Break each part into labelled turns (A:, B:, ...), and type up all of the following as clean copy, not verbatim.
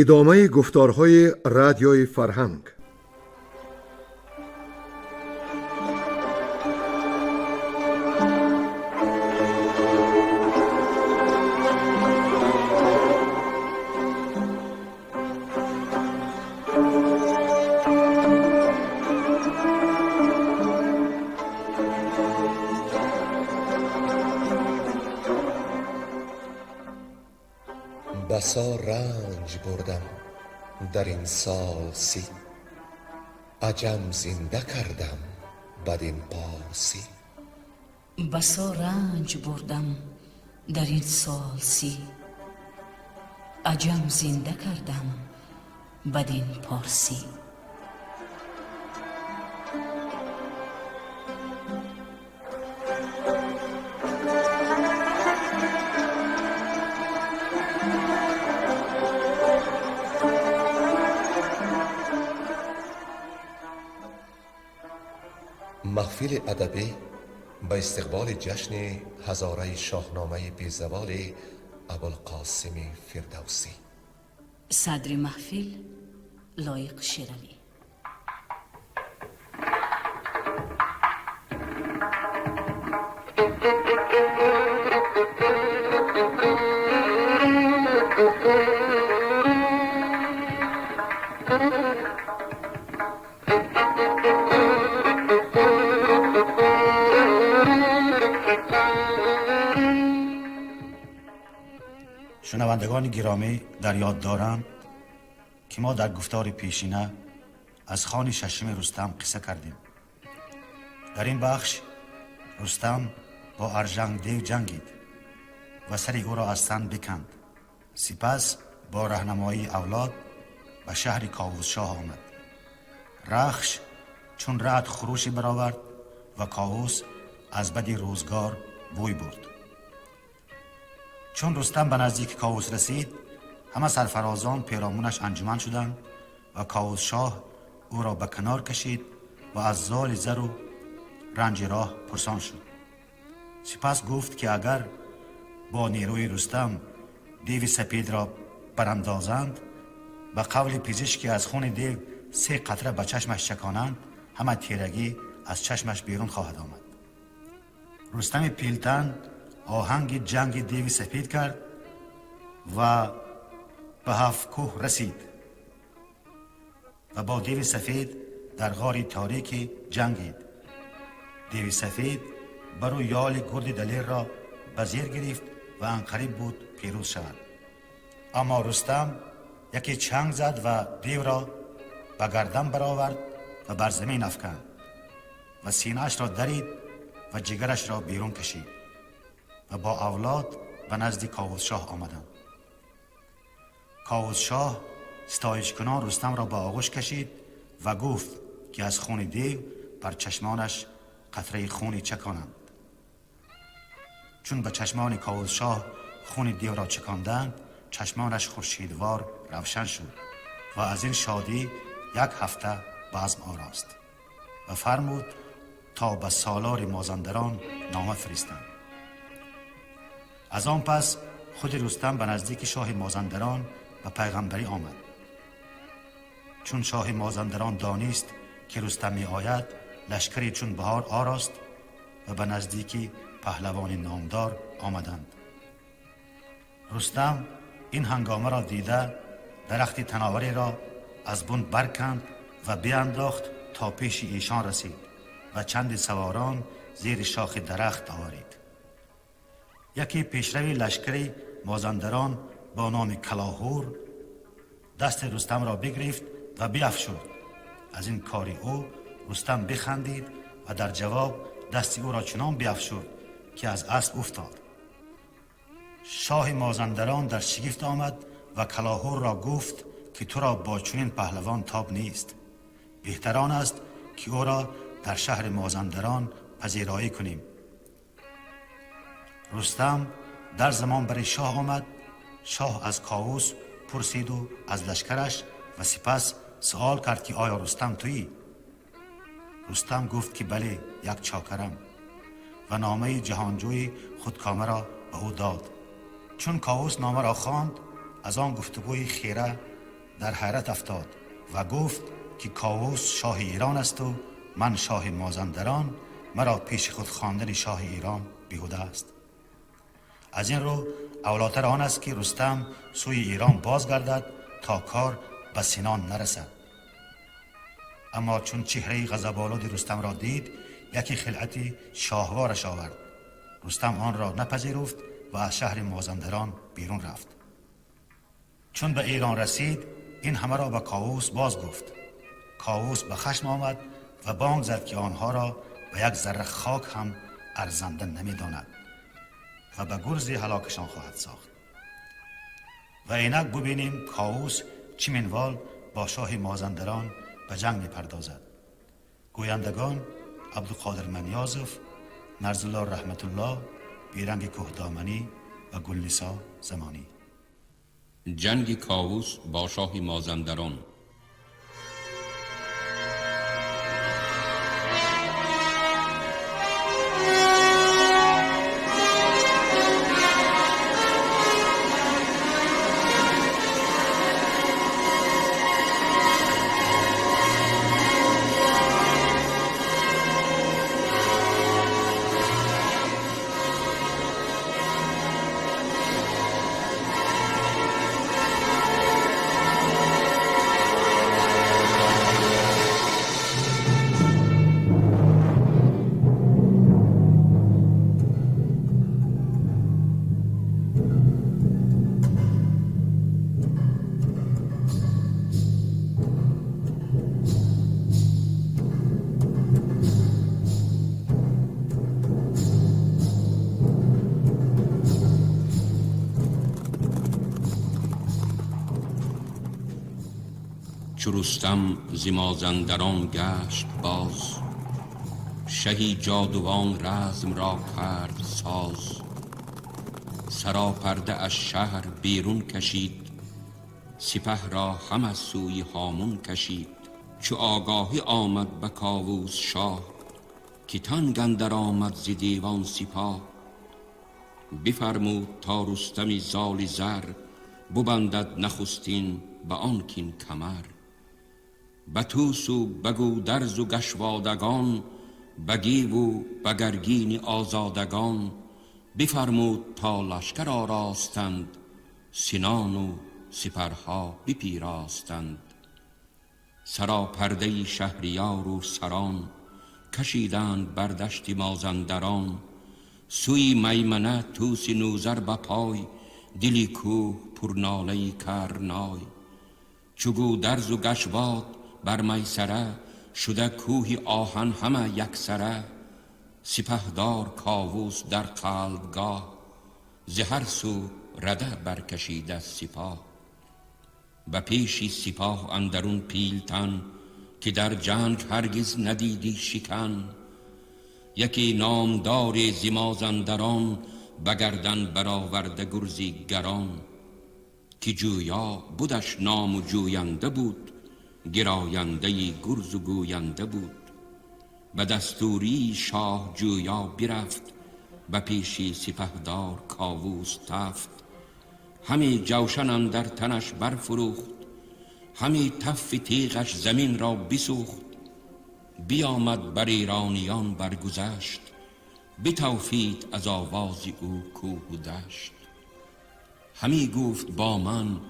A: Идомаи гуфторҳои Радиои Фарҳанг.
B: بسا رنج بردم در این سال 30، عجم زنده کردم بدین پارسی.
C: بسا رنج بردم در این سال 30، عجم زنده کردم بدین پارسی.
B: Маҳфили адабӣ ба истиқболи ҷашни ҳазораи шоҳномаи безаволи Абулқосими Фирдавсӣ.
C: Садри маҳфил Лоиқ Шералӣ.
D: شنوندگان گرامی در یاد دارم که ما در گفتار پیشینه از خان ششم رستم قصه کردیم. در این بخش رستم با ارژنگ دیو جنگید و سر او را از تن بکند. سپس با راهنمایی اولاد به شهر کاووس شاه آمد. رخش چون رعد خروشی برآورد و کاووس از بدی روزگار بوی برد. چون رستم به نزدیک کاووس رسید، همه سرفرازان پیرامونش انجمن شدند و کاووس شاه او را به کنار کشید و از زال زر و رنج راه پرسان شد. سپس گفت که اگر با نیروی رستم دیو سپید را براندازند، به قول پزشکی از خون دیو 3 قطره به چشمش چکانند، همه تیرگی از چشمش بیرون خواهد آمد. رستم پیلتن آهنگ جنگ دیو سپید کرد و به 7 کوه رسید و با دیو سفید در غار تاریکی جنگید. دیو سفید بر او یال گرد دلیر را به زیر گرفت و عنقریب بود پیروز شود. اما رستم یکی چنگ زد و دیو را به گردن برآورد و بر زمین افکند و سینه‌اش را درید و جگرش را بیرون کشید و با اولاد به نزد کاووس شاه آمدند. کاووس شاه ستایش کنان رستم را به آغوش کشید و گفت که از خون دیو بر چشمانش قطره خونی چکانند. چون به چشمان کاووس شاه خون دیو را چکاندند، چشمانش خورشیدوار روشن شد و از این شادی 1 هفته بزم آراست و فرمود تا به سالار مازندران نامه فرستند. از آن پس خود رستم به نزدیک شاه مازندران به پیغمبری آمد. چون شاه مازندران دانست که رستم می آید، لشکری چون بهار آراست و به نزدیکی پهلوان نامدار آمدند. رستم این هنگامه را دیده درخت تناوری را از بن برکند و بیانداخت تا پیش ایشان رسید و چند سواران زیر شاخ درخت آورید. یکی پیشروی لشکری مازندران با نام کلاهور دست رستم را بگرفت و بیافشرد. از این کار او رستم بخندید و در جواب دست او را چنان بیافشرد که از اسب افتاد. شاه مازندران در شگفت آمد و کلاهور را گفت که تو را با چنین پهلوان تاب نیست، بهتر آن است که او را در شهر مازندران پذیرایی کنیم. رستم در زمان برای شاه آمد. شاه از کاووس پرسید و از لشکرش و سپس سوال کرد که آیا رستم تویی؟ رستم گفت که بله، یک چاکرم، و نامه جهانجوی خودکامه را به او داد. چون کاووس نامه را خواند، از آن گفتگوی خیره در حیرت افتاد و گفت که کاووس شاه ایران است و من شاه مازندران، مرا پیش خود خواندن شاه ایران بیهوده است. از این رو اولاتر آن است که رستم سوی ایران بازگردد تا کار به سنان نرسد. اما چون چهره غضب‌آلود رستم را دید، یکی خلعت شاهوارش آورد. رستم آن را نپذیرفت و از شهر مازندران بیرون رفت. چون به ایران رسید، این همه را به کاووس باز گفت. کاووس به خشم آمد و بانگ زد که آنها را به یک ذره خاک هم ارزنده نمی‌داند و به گرز هلاکشان خواهد ساخت. و اینک ببینیم کاووس چه منوال با شاه مازندران به جنگ می‌پردازد. گویندگان: عبدالقادر منیازف، نرزالله رحمت الله، بیرنگ کوهدامنی و گلنسا زمانی.
E: جنگ کاووس با شاه مازندران. چو رستم ز مازندران گشت باز، شهی جادوان رزم را کرد ساز. سراپرده از شهر بیرون کشید، سپه را هم از سوی هامون کشید. چو آگاهی آمد به کاووس شاه، که تنگ اندر آمد ز دیوان سپاه. بفرمود تا رستم زال زر، ببندد نخستین به آن کین کمر. به طوس و به گودرز و گشوادگان، به گیو و به گرگین آزادگان. بفرمود تا لشکر آراستند، سنان و سپرها بپیراستند. سراپرده شهریار و سران، کشیدند بر دشت مازندران. سوی میمنه طوس نوذر به پای، دل کوه پرناله کرنای. چو گودرز و گشواد بر میسره، شده کوه آهن همه یکسره. سپهدار کاووس در قلبگاه، ز هر سو رده برکشیده سپاه. به پیش سپاه اندرون پیلتن، که در جنگ هرگز ندیدی شکن. یکی نامدار ز مازندران، به گردن برآورده گرزی گران. که جویا بودش نام و جوینده بود، گراینده گرز و گوینده بود. به دستوری شاه جویا برفت، به پیشی سپهدار کاووس تفت. همی جوشن اندر تنش برفروخت، همی تف تیغش زمین را بسوخت. بیامد بر ایرانیان برگذشت، بتوفید از آواز او کوه و دشت. همی گفت با من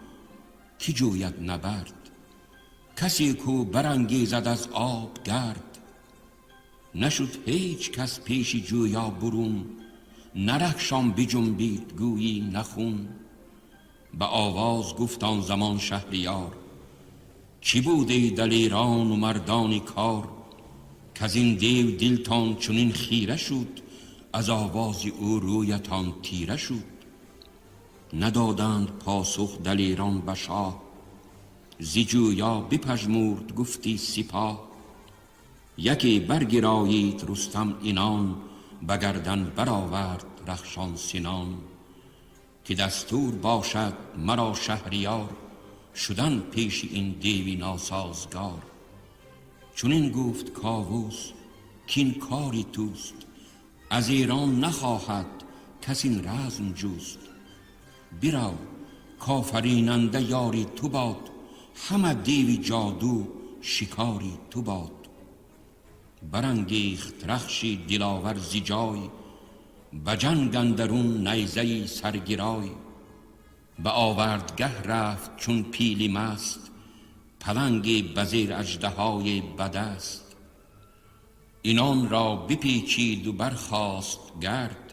E: کی جوید نبرد، کسی کو برانگیزد از آب گرد. نشد هیچ کس پیش جویا برون، نرخشان بجنبید گویی نخون. به آواز گفت آن زمان شهریار، چی بود ای دلیران و مردان کار؟ کز این دیو دلتان چنین خیره شد، از آواز او رویتان تیره شد. ندادند پاسخ دلیران به شاه، ز جویا بپژمرد گفتی سپاه. یکی برگرایید رستم اینان، به گردن برآورد رخشان سنان. که دستور باشد مرا شهریار، شدن پیش این دیوی ناسازگار. چنین گفت کاووس کاین کاری توست، از ایران نخواهد کس این رزم جست. برو کآفریننده یاری تو باد، Ҳама деви ҷоду шикори ту бод. Барангехт рахши диловар зи ҷой, ба ҷанг андарун найзаи саргирой. Ба овардгаҳ рафт чун пили маст, паланге ба зер аждаҳои бадаст. Инонро бипечиду бархост гард,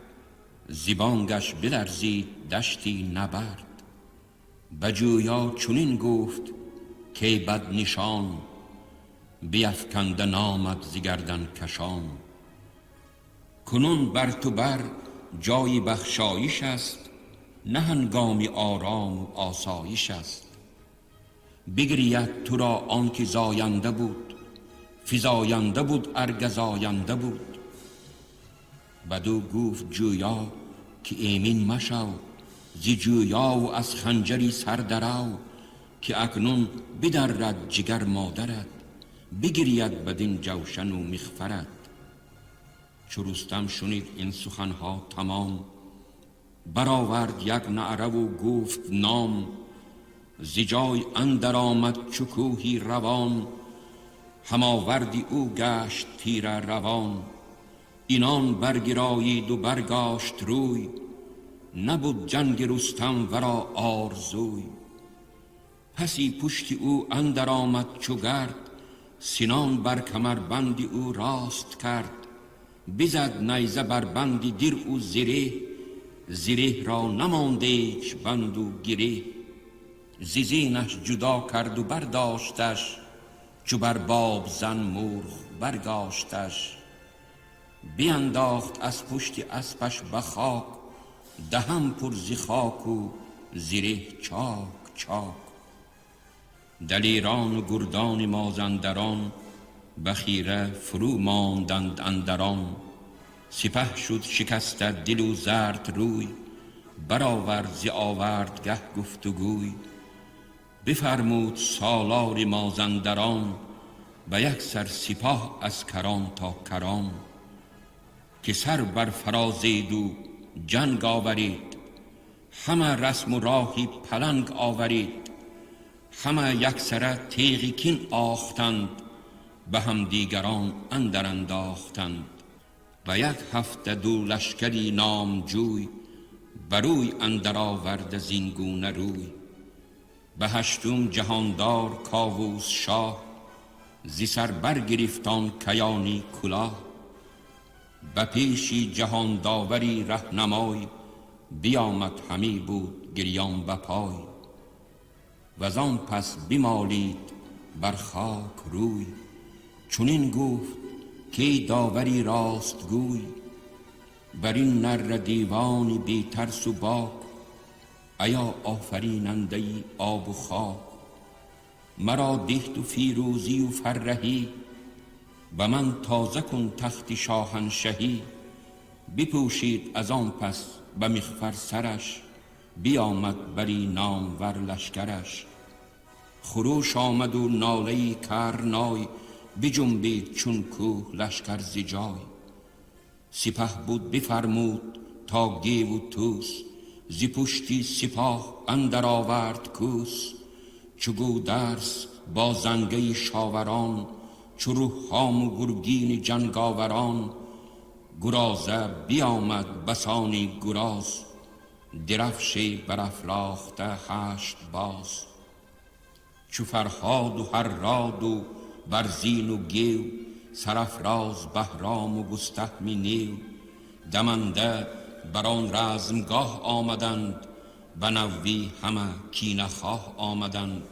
E: зи бонгаш биларзид дашти набард. Ба ҷӯё чунин гуфт кай баднишон, биафканда номат зи гардан кашон. Кунун бар ту бар ҷои бахшоиш аст, на ҳангоми орому осоиш аст. Бигиряд туро он ки зоянда буд, физоянда буд ар газоянда буд. Бадӯ гуфт ҷӯё ки эмин машав зи ҷӯёву аз ханҷари сардарав, ки акнун бидаррад ҷигар модарат, бигиряд бадин ҷавшану михфарат. Чу Рустам шунид ин суханҳо тамом, баровард як наъраву гуфт ном. Зи ҷой андар омад чу кӯҳи равон, ҳамоварди ӯ гашт тира равон. Инон баргироиду баргошт рӯй, набуд ҷанги Рустам варо орзуй. Паси пушти ӯ андар омад чу гард, синон бар камарбанди ӯ рост кард. Бизад найза бар банди диръу зиреҳ, зиреҳро намонд ҳеч банду гиреҳ. Зи зинаш ҷудо карду бардошташ, чу бар бобзан мурғ баргошташ. Биандохт аз пушти аспаш ба хок, даҳан пур зи хоку зиреҳ чок чок. Далерону гурдони мозандарон ба хира фурӯ монданд андарон. Сипаҳ шуд шикаста дилу зард рӯй, баровард зи овардгаҳ гуфтугӯй. Бифармуд солори мозандарон, ба як сар сипоҳ аз карон то карон, ки сар барфарозеду ҷанг оваред, ҳама расму роҳи паланг оваред. Ҳама яксара теғи кин охтанд, ба ҳамдигарон андар андохтанд. Ба як ҳафта ду лашкари номҷӯй ба рӯй андар оварда зин гуна рӯй. Ба ҳаштум ҷаҳондор Ковус шоҳ зи сар баргирифтон каёни кулоҳ. Ба пеши ҷаҳондовари раҳнамой биомад, ҳамӣ буд гирён ба пой. Вазон пас бимолид бар хок рӯй, чунин гуфт кай довари ростгӯй: бар ин нарра девони бетарсу бок, аё офаринандаи обу хок, маро деҳ ту фирӯзию фарраҳӣ, ба ман тоза кун тахти шоҳаншаҳӣ. Бипӯшид аз он пас ба михфар сараш, биомад бари номвар лашкараш. Хурӯш омаду нолаи карной, биҷунбид чун кӯҳ лашкар зи ҷой. Сипаҳ буд бифармуд то геву тӯс, зи пушти сипоҳ андар овард кӯс. Чу Гӯдарз бо зангаи шоварон, чу Рӯҳҳому гургини ҷанговарон, гуроза биомад басони гуроз, дирафше барафрохта ҳашт боз. Чу Фарҳоду Ҳарроду Барзину Гев, сарафроз Баҳрому Густаҳми нев, даманда бар он размгоҳ омаданд, ба наввӣ ҳама кинахоҳ омаданд.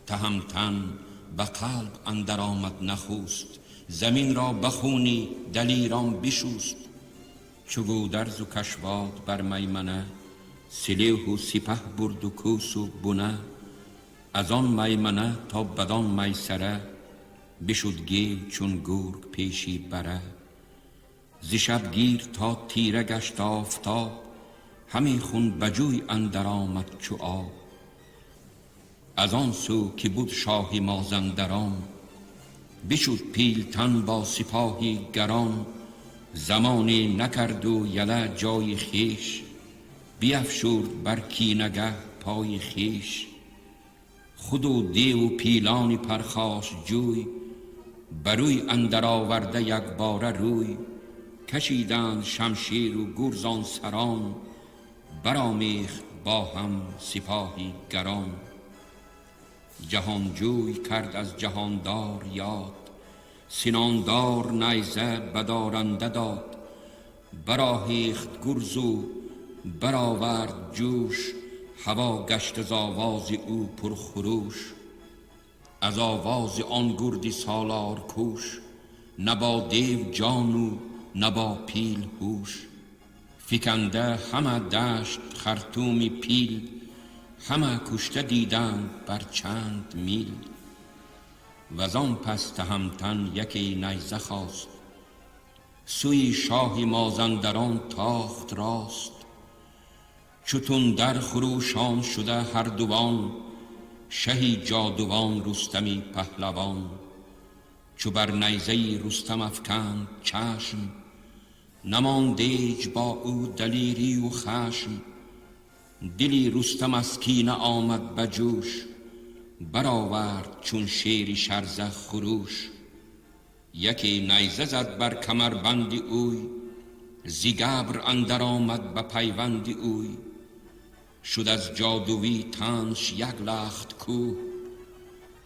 E: Таҳамтан ба қалб андар омад нахуст, заминро ба хуни далирон бишуст. Чу Гӯдарзу Кашвод бар маймана, силеҳу сипаҳ бурду кӯсу буна. Аз он маймана то бадон майсара, бишуд гев чун гург пеши бара. Зи шабгир то тира гашт офтоб, ҳаме хун ба ҷӯй андар омад чу об. Аз он сӯ ки буд шоҳи Мозандарон, бишуд пилтан бо сипоҳи гарон. Замоне накарду яла ҷои хеш, биафшурд бар кинагаҳ пои хеш. Худу деву пилони пархош ҷӯй, барӯй андар оварда якбора рӯй. Кашиданд шамшеру гурзон сарон, баромехт бо ҳам сипоҳи гарон. Ҷаҳонҷӯй кард аз ҷаҳондор ёд, синондор найза бадоранда дод. Бароҳехт гурзу баровард ҷӯш, ҳаво гашт аз овози ӯ пурхурӯш. Аз овози он гурди солоркӯш, на бо дев ҷону на бо пил ҳуш. Фиканда ҳама дашт хартуми пил, ҳама кушта диданд бар чанд мил. Вазон пас Таҳамтан яке найза хост, сӯи шоҳи Мозандарон тохт рост. Чу тундар хурӯшон шуда ҳар дувон, шаҳи ҷодувон Рустами паҳлавон. Чу бар найзаи Рустам афканд чашм, намонд ҳеҷ бо ӯ далерию хашм. Дили Рустам аз кина омад ба ҷӯш, баровард чун шери шарза хурӯш. Яке найза зад бар камарбанди ӯй, зи габр андар омад ба пайванди ӯй. Шуд аз ҷодувӣ танш як лахт кӯҳ,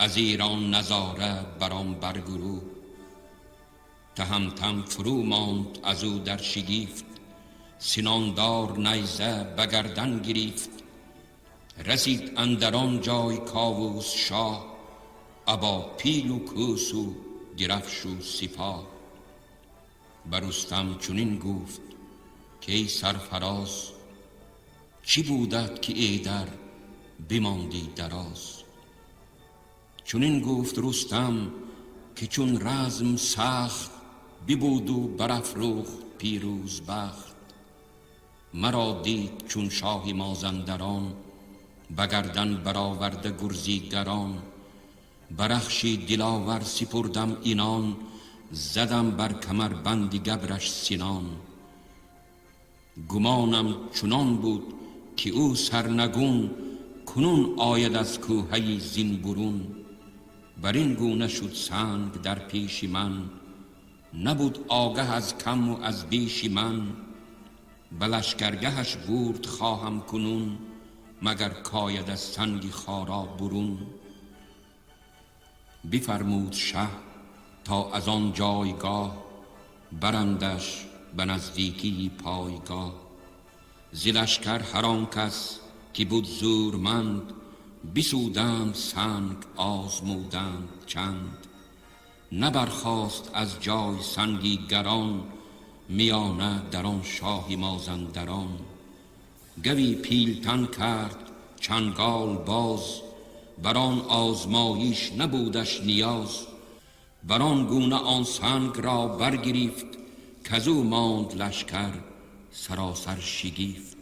E: аз Эрон назора бар он бар гурӯҳ. Таҳамтан фурӯ монд аз ӯ дар шигифт, синондор найза ба гардан гирифт. Расид андар он ҷой Ковус шоҳ, або пилу кӯсу дирафшу сипоҳ. Ба Рустам чунин гуфт, ки эй сарфароз, чӣ будат ки эдар бимондӣ дароз? Чунин гуфт Рустам, ки чун разм сахт бибуду барафрӯхт пирӯз бахт. Маро дид чун шоҳи Мозандарон, ба гардан бароварда гурзи гарон. Ба рахши диловар сипурдам инон, задам бар камарбанди габраш синон. Гумонам чунон буд, ки ӯ сарнагун кунун ояд аз кӯҳаи зин бурун. Бар ин гуна шуд санг дар пеши ман, набуд огаҳ аз каму аз беши ман. Ба лашкаргаҳаш бурд хоҳам кунун, магар кояд аз санги хора бурун. Бифармуд шаҳ то аз он ҷойгоҳ барандаш ба наздикии пойгоҳ. Зи лашкар ҳар он кас ки буд зӯрманд, бисуданд санг, озмуданд чанд. Набархост аз ҷой санги гарон, миёна дар он шоҳи Мозандарон. Гави пилтан кард чангол боз, бар он озмоиш набудаш ниёз. Бар он гуна он санг ро баргирифт, казу монд лашкар саросар шигифт.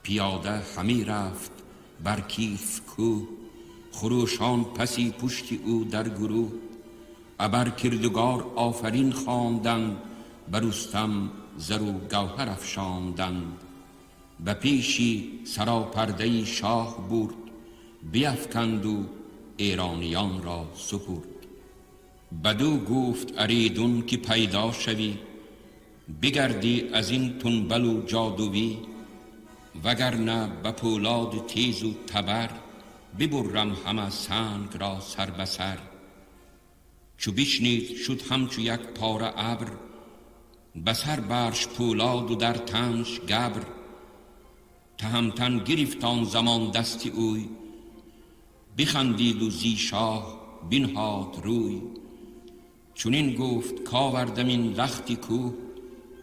E: Пиёда ҳамӣ рафт бар киф кӯҳ, хурӯшон паси пушти ӯ дар гурӯҳ. Абар кирдугор офарин хонданд, ба Рустам зару гавҳар афшонданд. Ба пеши саропардаи шоҳ бурд, биафканду эрониёнро супурд. Бадӯ гуфт Аридун, ки пайдо шавӣ, бигардӣ аз ин тунбалу ҷодувӣ, вагарна ба пӯлоди тезу табар бибуррам ҳама санг ро сар ба сар. Чу бишнид, шуд ҳамчу як пора абр, ба сар барш пӯлоду дар танш габр. Таҳамтан гирифт он замон дасти ӯй, бихандиду зи шоҳ бинҳод рӯй. Чунин гуфт: «Ковардам ин лахти кӯҳ,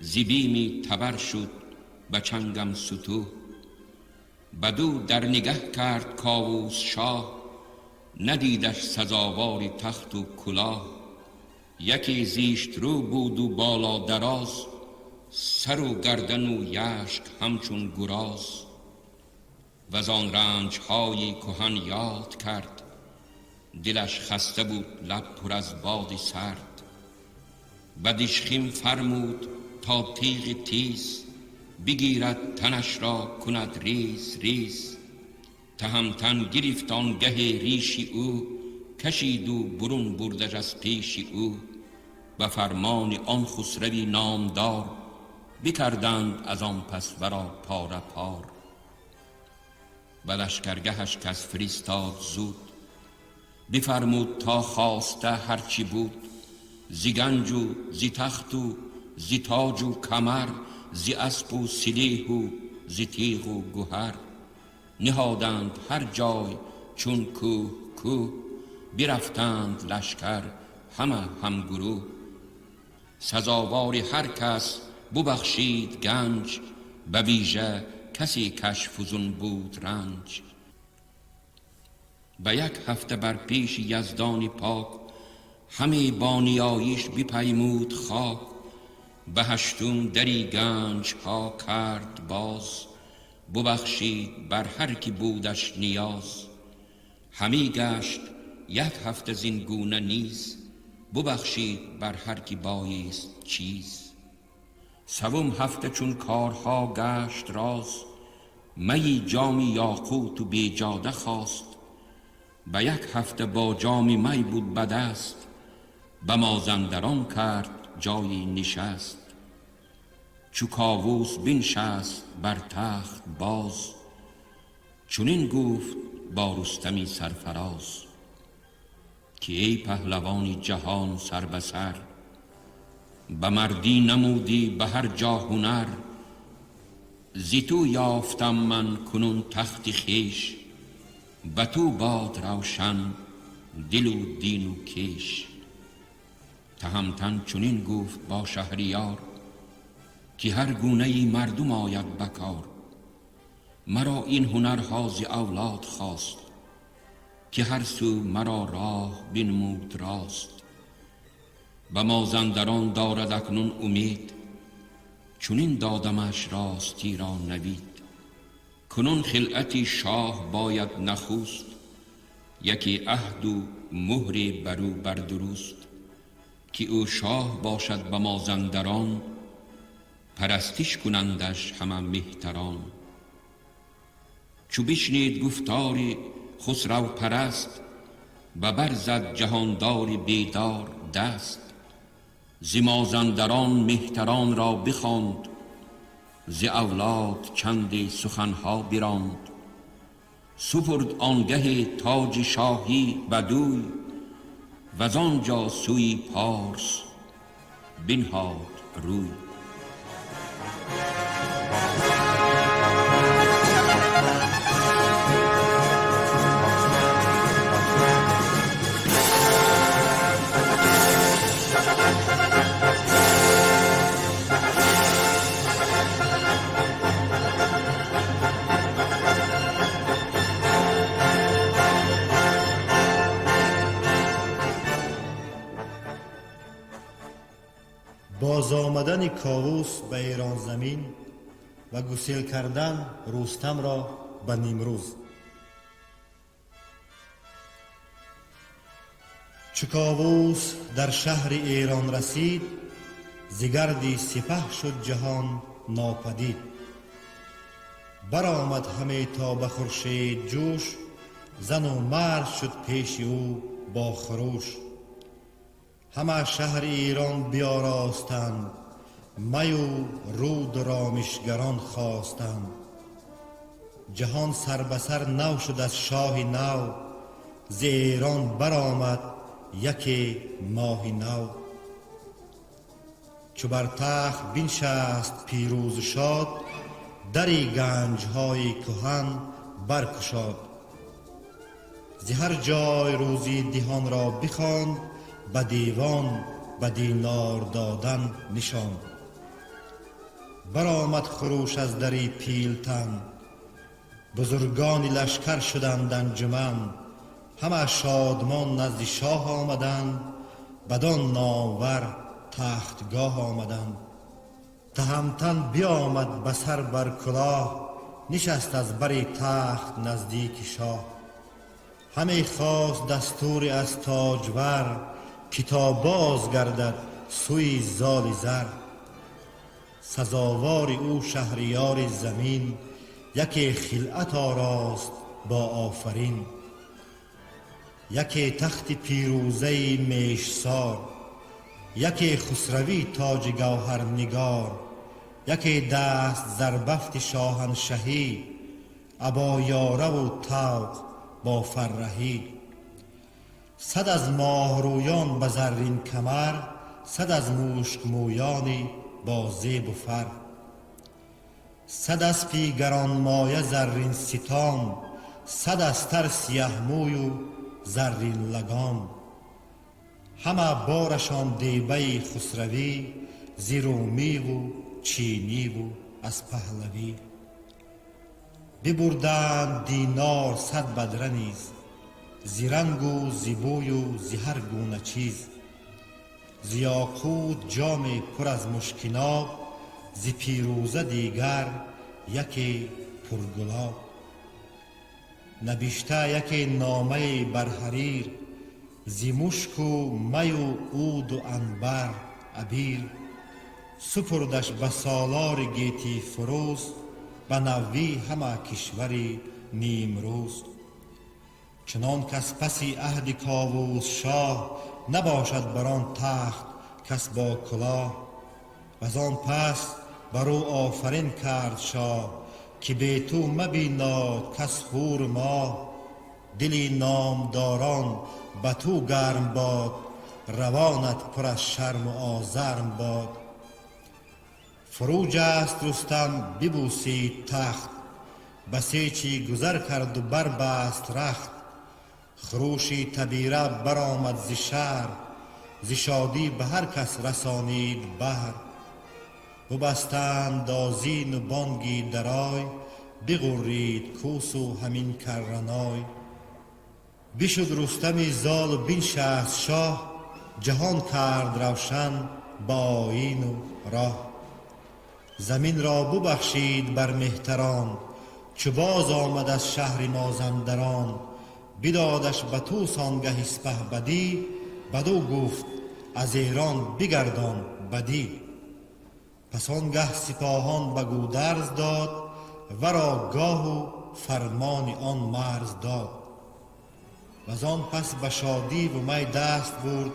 E: зи бими табар шуд ба чангам сутӯҳ». Бадӯ дар нигаҳ кард Ковус шоҳ, надидаш сазовори тахту кулоҳ. Яке зиштрӯ буду боло дароз, сару гардану яшк ҳамчун гуроз. Вазон ранҷҳои кӯҳан ёд кард, дилаш хаста буд, лаб пур аз боди сард. Ба Дишхим фармуд, то тиғи тиз бигирад, танашро кунад риз риз. تهمتن گرفت آنگه ریش او، کشید و برون بردش از پیش او. به فرمان آن خسروی نامدار، بکردند از آن پس ورا پاره پار. به لشکرگهش کس فرستاد زود، بفرمود تا خواسته هرچی بود. ز گنج و ز تخت و ز تاج و کمر، ز اسپ و سلیح و ز تیغ و گهر. نهادند هر جای چون کوه کوه، برفتند لشکر همه همگروه. سزاوار هر کس ببخشید گنج، به ویژه کسی کش فزون بود رنج. به یک هفته بر پیش یزدان پاک، همی با نیایش بپیمود خاک. به هشتم دری گنج ها کرد باز، ببخشید بر هر کی بودش نیاز. همی گشت یک هفته زین گونه نیز، ببخشید بر هر کی بایست چیز. سوم هفته چون کارها گشت راز، می جامی یاقوت و بیجاده خواست. به یک هفته با جام می بود بدست، به مازندران کرد جای نشست. چو کاووس بنشست بر تخت باز، چنین گفت با رستمی سرفراز، که ای پهلوان جهان سر به سر، به مردی نمودی به هر جا هنر. ز تو یافتم من کنون تخت خویش، به تو باد روشن دل و دین و کیش. تهمتن چنین گفت با شهریار، که هر گونه مردم آید بکار. مرا این هنرها ز اولاد خواست، که هر سو مرا راه بنمود راست. به مازندران دارد اکنون امید، چنین دادمش راستی را نوید. کنون خلعتی شاه باید نخست، یکی عهد و مهر برو بردرست. که او شاه باشد به مازندران، پرستش کنندش همه مهتران. چو بشنید گفتار خسرو پرست، ببر زد جهاندار بیدار دست. ز مازندران مهتران را بخواند، ز اولاد چند سخنها براند. سپرد آنگه تاج شاهی بدوی، وز آنجا سوی پارس بنهاد روی.
F: Бозомадани Ковус ба Эронзамин ва гусел кардан Рустамро ба нимрӯз. Чу Ковус дар шаҳри Эрон расид, зи гарди сипаҳ шуд ҷаҳон нопадид. Баромад ҳаме то ба хуршед ҷӯш, зану мард шуд пеши ӯ бо хурӯш. Ҳама шаҳри Эрон биёростанд, маю руду ромишгарон хостанд. Ҷаҳон сар ба сар нав шуд аз шоҳи нав, зи Эрон баромад яке моҳи нав. Чу бар тахт биншаст пирӯзу шод, дари ганҷҳои кӯҳан баркушод. Зи ҳар ҷой рӯзи диҳонро бихонд, ба девон ба динор додан нишонд. Баромад хурӯш аз дари пилтан, бузургони лашкар шуданд анҷуман. Ҳама шодмон назди шоҳ омаданд, бадон номвар тахтгоҳ омаданд. Таҳамтан биомад ба сар бар кулоҳ, нишаст аз бари тахт наздики шоҳ. Ҳаме хост дастуре аз тоҷвар, ки то боз гардад сӯи золи зар. Сазовори ӯ шаҳриёри замин, яке хилъат орост با آفرین. یکی تخت پیروزه میشسار، یکی خسروی تاج گوهر نگار، یکی دست زربفت شاهنشهی، ابا یاره و طوق با فرهی. صد از ماهرویان به زرین کمر، صد از مشک مویانی با زیب و فر. صد اسپی گرانمایه زرین ستام، صد استر سیه موی و زرین لگام. همه بارشان دیبه خسروی، ز رومی و چینی و از پهلوی. ببردند دینار صد بدره نیز، ز رنگ و ز بوی و ز هر گونه چیز. ز یاقوت جام پر از مشک ناب، ز پیروزه دیگر یکی پرگلاب. نبشته یکی نامه بر حریر، ز مشک و می و عود و عنبر عبیر. سپردش به سالار گیتی فروز، به نوی همه کشور نیمروز. چنان کز پس عهد کاووس شاه، نباشد بر آن تخت کس با کلاه. وزان پس بر او آفرین کرد شاه، که بی تو مبیناد کس حور و ماه. دل نامداران به تو گرم باد، روانت پر از شرم و آزرم باد. فرو جست رستم ببوسید تخت، بسیچی گذر کرد و بربست رخت. خروشی تبیره برآمد ز شهر، ز شادی به هر کس رسانید بهر. ببستند آذین و بانگی درای، بغرید کوس و همین کرنای. بشد رستم زال و بنشست شاه، جهان کرد روشن با آیین و راه. زمین را ببخشید بر مهتران، چو باز آمد از شهر مازندران. بدادش به طوس آنگه اسپهبدی، بدو گفت از ایران بگردان بدی. پس آنگه سپاهان به گودرز داد، ورا گاه و فرمان آن مرز داد. وزان پس به شادی و می دست برد،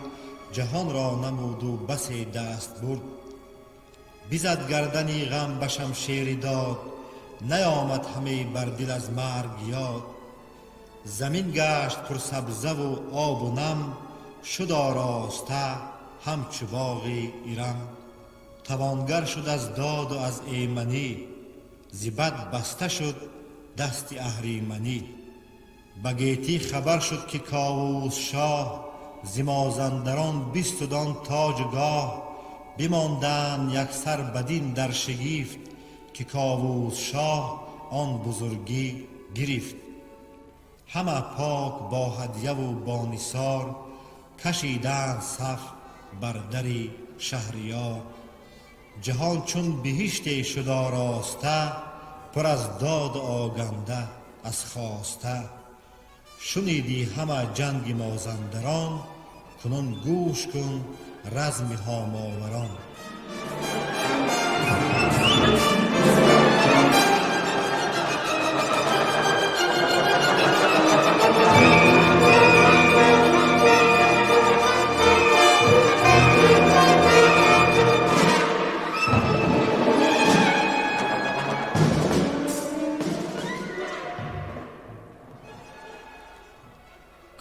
F: جهان را نمود و بسی دست برد. بزد گردنی غم به شمشیر داد، نیامد همی بر دل از مرگ یاد. زمین گشت پر سبزه و آب و نم، شد آراسته همچو باغ ارم. توانگر شد از داد و از ایمنی، ز بد بسته شد دست اهریمنی. به گیتی خبر شد که کاووس شاه، ز مازندران بستد آن تاج و گاه. بماندند یکسر بدین در شگفت، که کاووس شاه آن بزرگی گرفت. همه پاک با هدیه و با نثار، کشیدند صف بر در شهریار. جهان چون بهشتی شد آراسته، پر از داد و آگنده از خواسته. شنیدی همه جنگ مازندران، کنون گوش کن رزم هاماوران.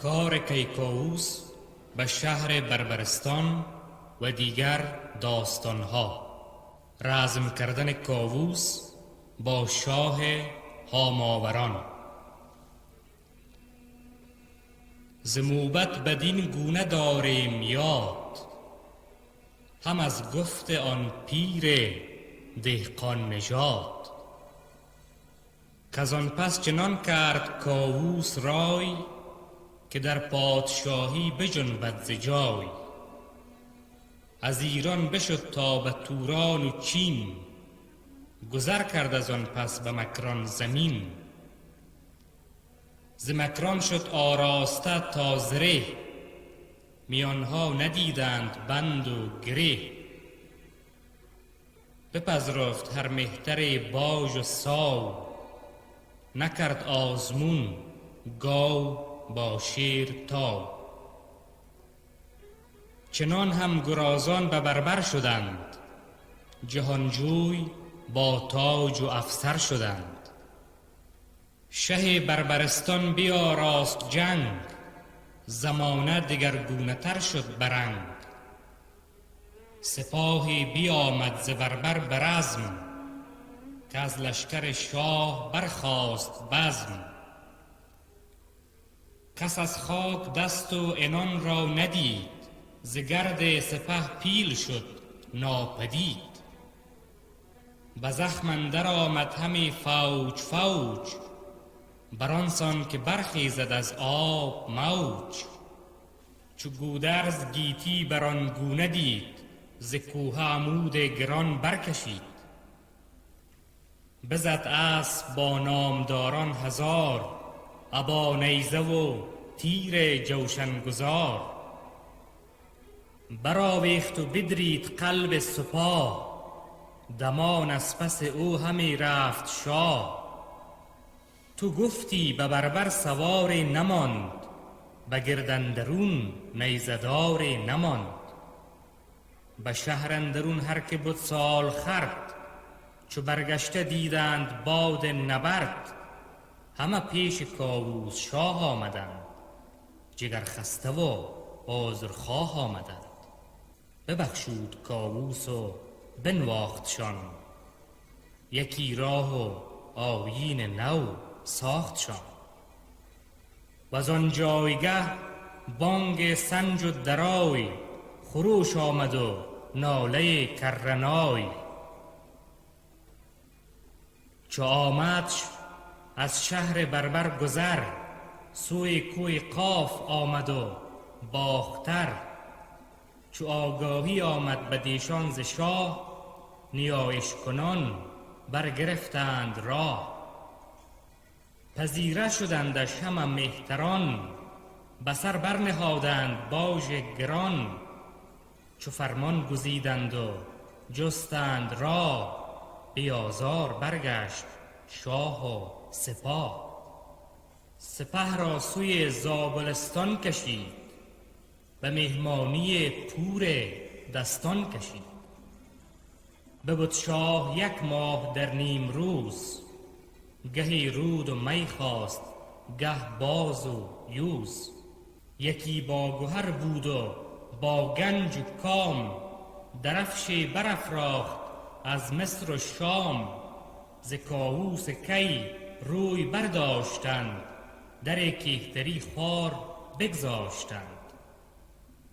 G: کار کیکاووس به شهر بربرستان و دیگر داستانها. رزم کردن کاووس با شاه هاماوران. ز موبد بدین گونه داریم یاد، هم از گفت آن پیر دهقان نژاد. کزان پس چنان کرد کاووس رای، که در پادشاهی بجنبد ز جای. از ایران بشد تا به توران و چین، گذر کرد از آن پس به مکران زمین. ز مکران شد آراسته تا زره، میانها ندیدند بند و گره. بپذرفت هر مهتر باژ و ساو، نکرد آزمون گاو با شیر تاو. چنان هم گرازان به بربر شدند، جهانجوی با تاج و افسر شدند. شه بربرستان بیاراست جنگ، زمانه دگرگونه تر شد برنگ. سپاهی بیامد ز بربر به رزم، که از لشکر شاه برخاست بزم. کس از خاک دست و عنان را ندید، ز گرد سپه پیل شد ناپدید. به زخم اندر آمد همی فوج فوج، بر آن سان که برخیزد از آب موج. چو گودرز گیتی بر آن گونه دید، ز کوه عمود گران برکشید. بزد اسپ با نامداران هزار، ابا نیزه و تیر جوشن گذار. برآویخت و بدرید قلب سپاه، دمان از پس او همی رفت شاه. تو گفتی به بربر سواری نماند، به گرد اندرون نیزه داری نماند. به شهر اندرون هر که بد سال خورد، چو برگشته دیدند باد نبرد. همه پیش کاووس شاه آمدند، جگر خسته و عذرخواه آمدند. ببخشود کاووس و بنواختشان، یکی راه و آیین نو ساختشان. وز آن جایگه بانگ سنج و درای، خروش آمد و ناله کرنای. چو آمدش از شهر بربر گذر، سوی کوه قاف آمد و باختر. چو آگاهی آمد بدیشان ز شاه، نیایش کنان برگرفتند راه. پذیره شدندش همه مهتران، به سر برنهادند باژ گران. چو فرمان گزیدند و جستند راه، بی آزار برگشت شاه و سپاه. سپه را سوی زابلستان کشید، به مهمانی پور دستان کشید. ببد شاه یک ماه در نیم روز، گهی رود و می خواست گه باز و یوز. یکی با گهر بود و با گنج و کام، درفشی برافراخت از مصر و شام. ز کاووس کی روی برداشتند، در کهتری خوار بگذاشتند.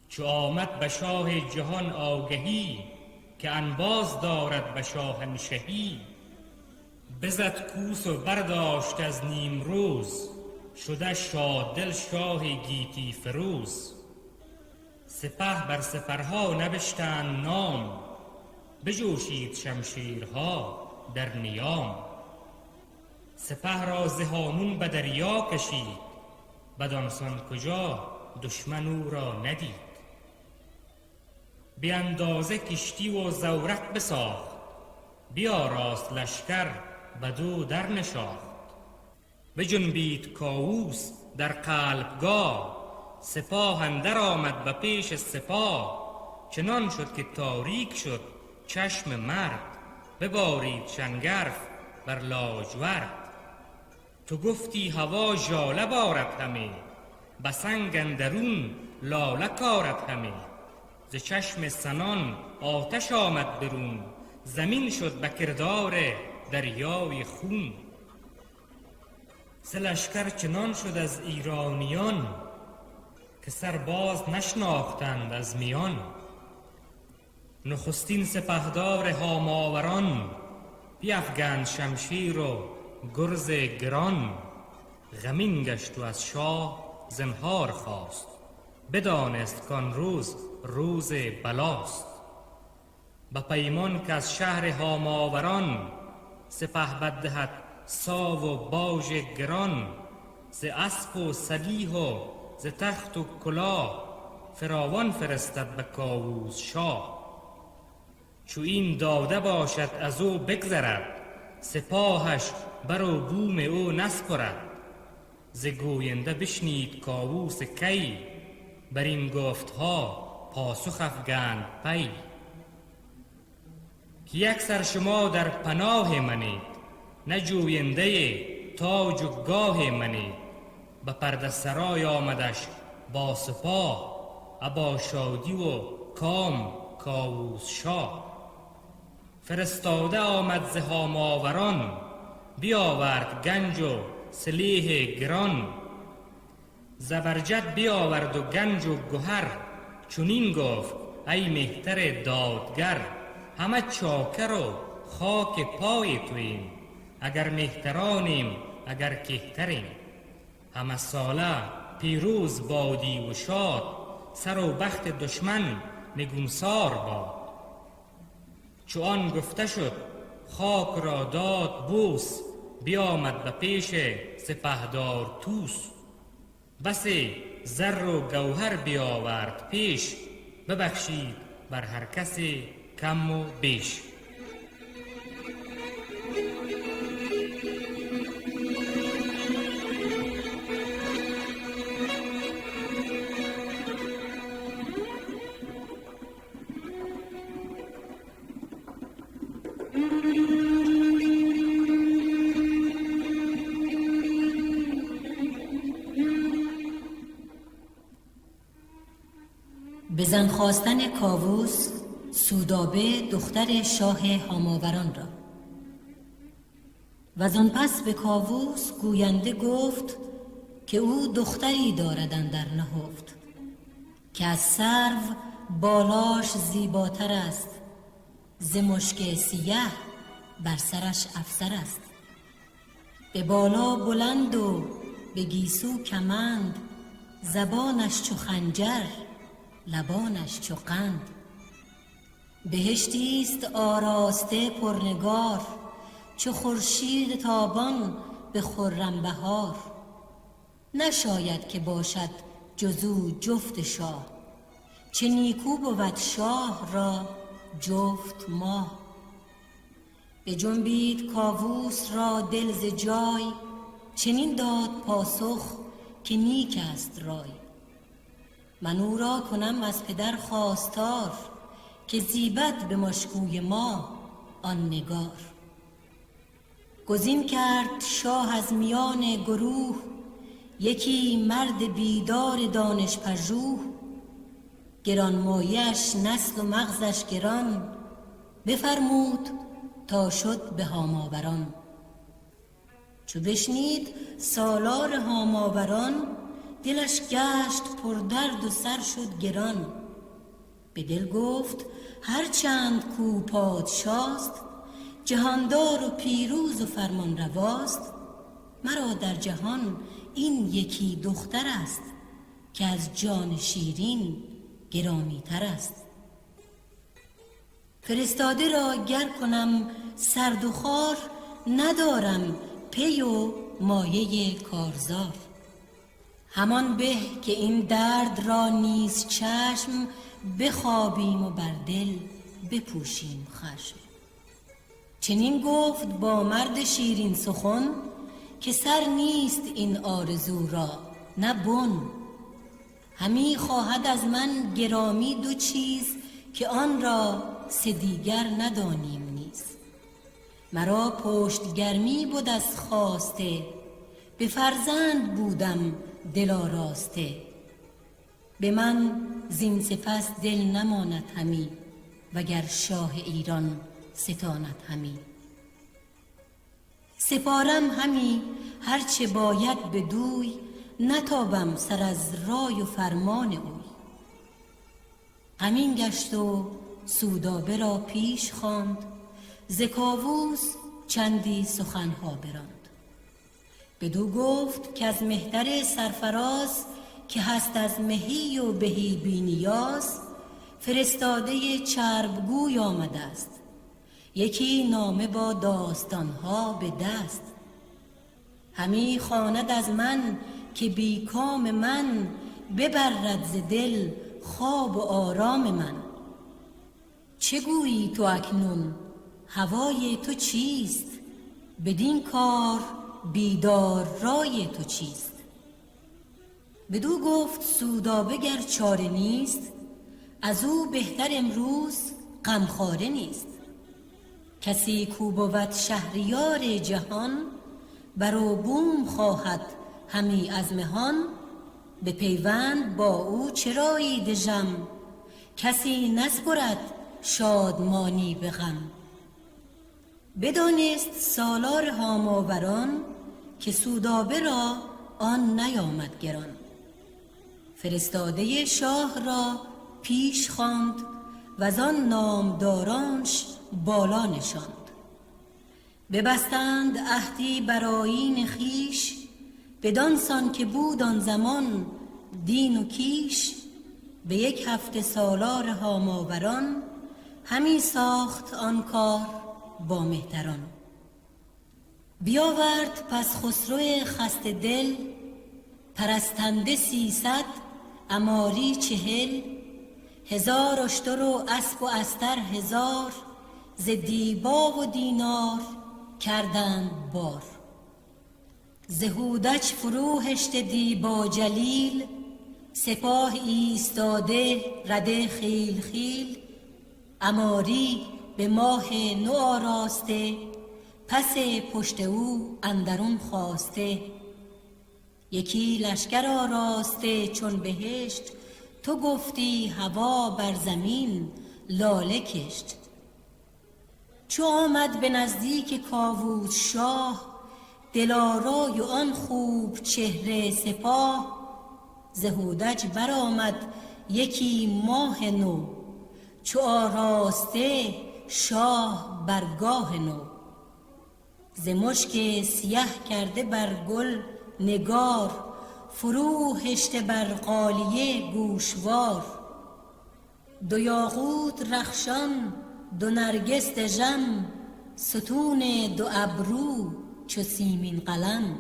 G: چو آمد به شاه جهان آگهی، که انباز دارد به شاهنشهی. بزد کوس و برداشت از نیم روز، شده شاددل شاه گیتی فروز. سپه بر سپرها نبشتند نام، بجوشید شمشیرها در نیام. سپه را ز هامون به دریا کشید، بدانسان کجا دشمن او را ندید. بی اندازه کشتی و زورق بساخت، بیاراست لشکر بدو در نشاخت. بجنبید کاووس در قلبگاه، سپاه اندر آمد به پیش سپاه. چنان شد که تاریک شد چشم مرد، ببارید شنگرف بر لاجورد. تو گفتی هوا ژاله بارد همی، به سنگ اندرون لاله کارد همی. ز چشم سنان آتش آمد برون، زمین شد به کردار دریای خون. سه لشکر چنان شد از ایرانیان، که سر باز نشناختند از میان. نخستین سپهدار هاماوران، بیفگند شمشیر و گرز گران. غمین گشت و از شاه زنهار خواست، بدانست کان روز روز بلاست. به پیمان که از شهر هاماوران، سپهبد دهد ساو و باژ گران. ز اسپ و سلیح و ز تخت و کلاه، فراوان فرستد به کاووس شاه. چو این داده باشد از او بگذرد، سپاهش بر و بوم او نسپرد. ز گوینده بشنید کاووس کی، بر این گفتها پاسخ افگند پی. که یک سر شما در پناه منید، نه جوینده تاج و گاه منید. به پرده سرای آمدش با سپاه، ابا شادی و کام کاووس شاه. فرستاده آمد ز هاماوران، بیاورد گنج و سلیح گران. زبرجد بیاورد و گنج و گهر، چنین گفت ای مهتر دادگر. همه چاکر و خاک پای توییم، اگر مهترانیم اگر کهتریم. همه ساله پیروز بادی و شاد، سر و بخت دشمن نگونسار باد. چو آن گفته شد خاک را داد بوس، بیامد به پیش سپهدار طوس. بسی زر و گوهر بیاورد پیش، ببخشید بر هر کسی کم و بیش.
H: به زن خواستن کاووس سودابه دختر شاه هاماوران را. و زان پس به کاووس گوینده گفت که او دختری دارد اندر نهفت، که از سرو بالاش زیباتر است، ز مشک سیه بر سرش افسر است. به بالا بلند و به گیسو کمند، زبانش چو خنجر لبانش چو قند. بهشتی است آراسته پرنگار، چو خورشید تابان به خرم بهار. نشاید که باشد جز او جفت شاه، چه نیکو بود شاه را جفت ماه. بجنبید کاووس را دل ز جای، چنین داد پاسخ که نیک است رای. من او را کنم از پدر خواستار، که زیبد به مشکوی ما آن نگار. گزین کرد شاه از میان گروه، یکی مرد بیدار دانش پژوه. گرانمایه‌اش نسل و مغزش گران، بفرمود تا شد به هاماوران. چو بشنید سالار هاماوران، دلش گشت پردرد و سر شد گران. به دل گفت هر چند کو پادشاست، جهاندار و پیروز و فرمان رواست. مرا در جهان این یکی دختر است، که از جان شیرین گرامی تر است. فرستاده را گر کنم سرد و خوار، ندارم پی و مایه کارزار. همان به که این درد را نیز چشم، بخوابیم و بر دل بپوشیم خشم. چنین گفت با مرد شیرین سخن، که سر نیست این آرزو را نه بن. همی خواهد از من گرامی دو چیز، که آن را سه دیگر ندانیم نیز. مرا پشت گرمی بود از خواسته، به فرزند بودم دل آراسته. به من زین سپس دل نماند همی، وگر شاه ایران ستاند همی. سپارم همی هرچه باید به دوی، نتابم سر از رای و فرمان اوی. غمین گشت و سودابه را پیش خواند، ز کاووس چندی سخنها براند. بدو گفت که از مهتر سرفراز، که هست از مهی و بهی بی نیاز، فرستاده چربگوی آمده است، یکی نامه با داستانها به دست. همی خواند از من که بی کام من، ببرد ز دل خواب و آرام من. چه گویی تو اکنون هوای تو چیست؟ بدین کار بیدار رای تو چیست؟ بدو گفت سودابه گر چاره نیست، از او بهتر امروز غمخواره نیست. کسی کو بود شهریار جهان، بر و بوم خواهد همی از مهان. به پیوند با او چرایی دژم، کسی نسپرد شادمانی به غم. بدانست سالار هاماوران، که سودابه را آن نیامد گران. فرستاده شاه را پیش خواند، وزان نامدارانش بالا نشاند. ببستند عهدی بر آیین خویش، بدان سان که بود آن زمان دین و کیش. به یک هفته سالار هاماوران، همی ساخت آن کار با مهتران. بیاورد پس خسرو خسته دل، پرستنده 300 عماری 40. 1000 اشتر و اسب و استر 1000، ز دیبا و دینار کردند بار. ز هودج فرو هشته دیبا جلیل، سپاه ایستاده رده خیل خیل. عماری به ماه نو آراسته، پس پشت او اندرون خواسته. یکی لشکر آراسته چون بهشت، تو گفتی هوا بر زمین لاله کشت. چو آمد به نزدیک کاووس شاه، دلارای و آن خوب چهره سپاه. ز هودج برآمد یکی ماه نو، چو آراسته شاه برگاه نو. ز مشک سیه کرده بر گل نگار، فرو هشته بر غالیه گوشوار. دو یاقوت رخشان دو نرگس دژم، ستون دو ابرو چو سیمین قلم.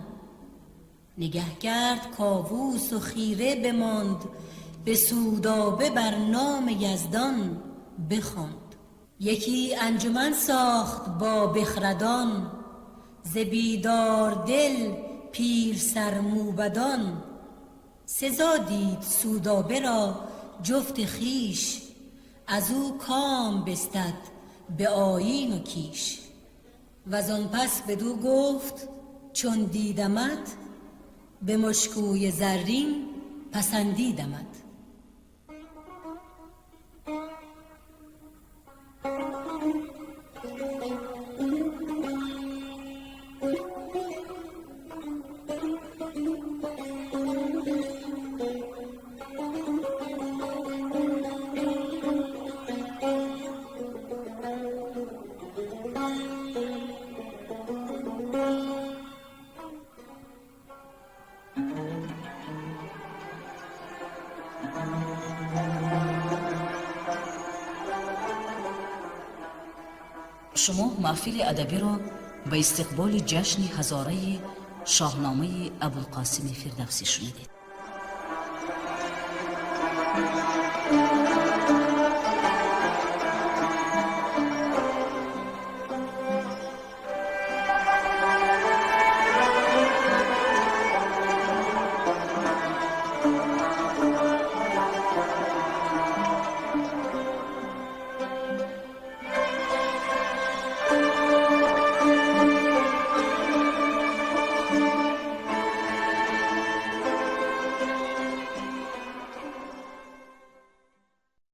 H: نگه کرد کاووس و خیره بماند، به سودابه بر نام یزدان بخواند. یکی انجمن ساخت با بخردان، ز بیدار دل پیر سر موبدان. سزا دید سودابه را جفت خویش، از او کام بستد به آیین و کیش. وزان پس بدو گفت چون دیدمت، به مشکوی زرین پسندیدمت.
C: Шумо маҳфили адабиро ба истиқболи ҷашни ҳазораи шоҳномаи Абулқосими Фирдавсӣ шунидед.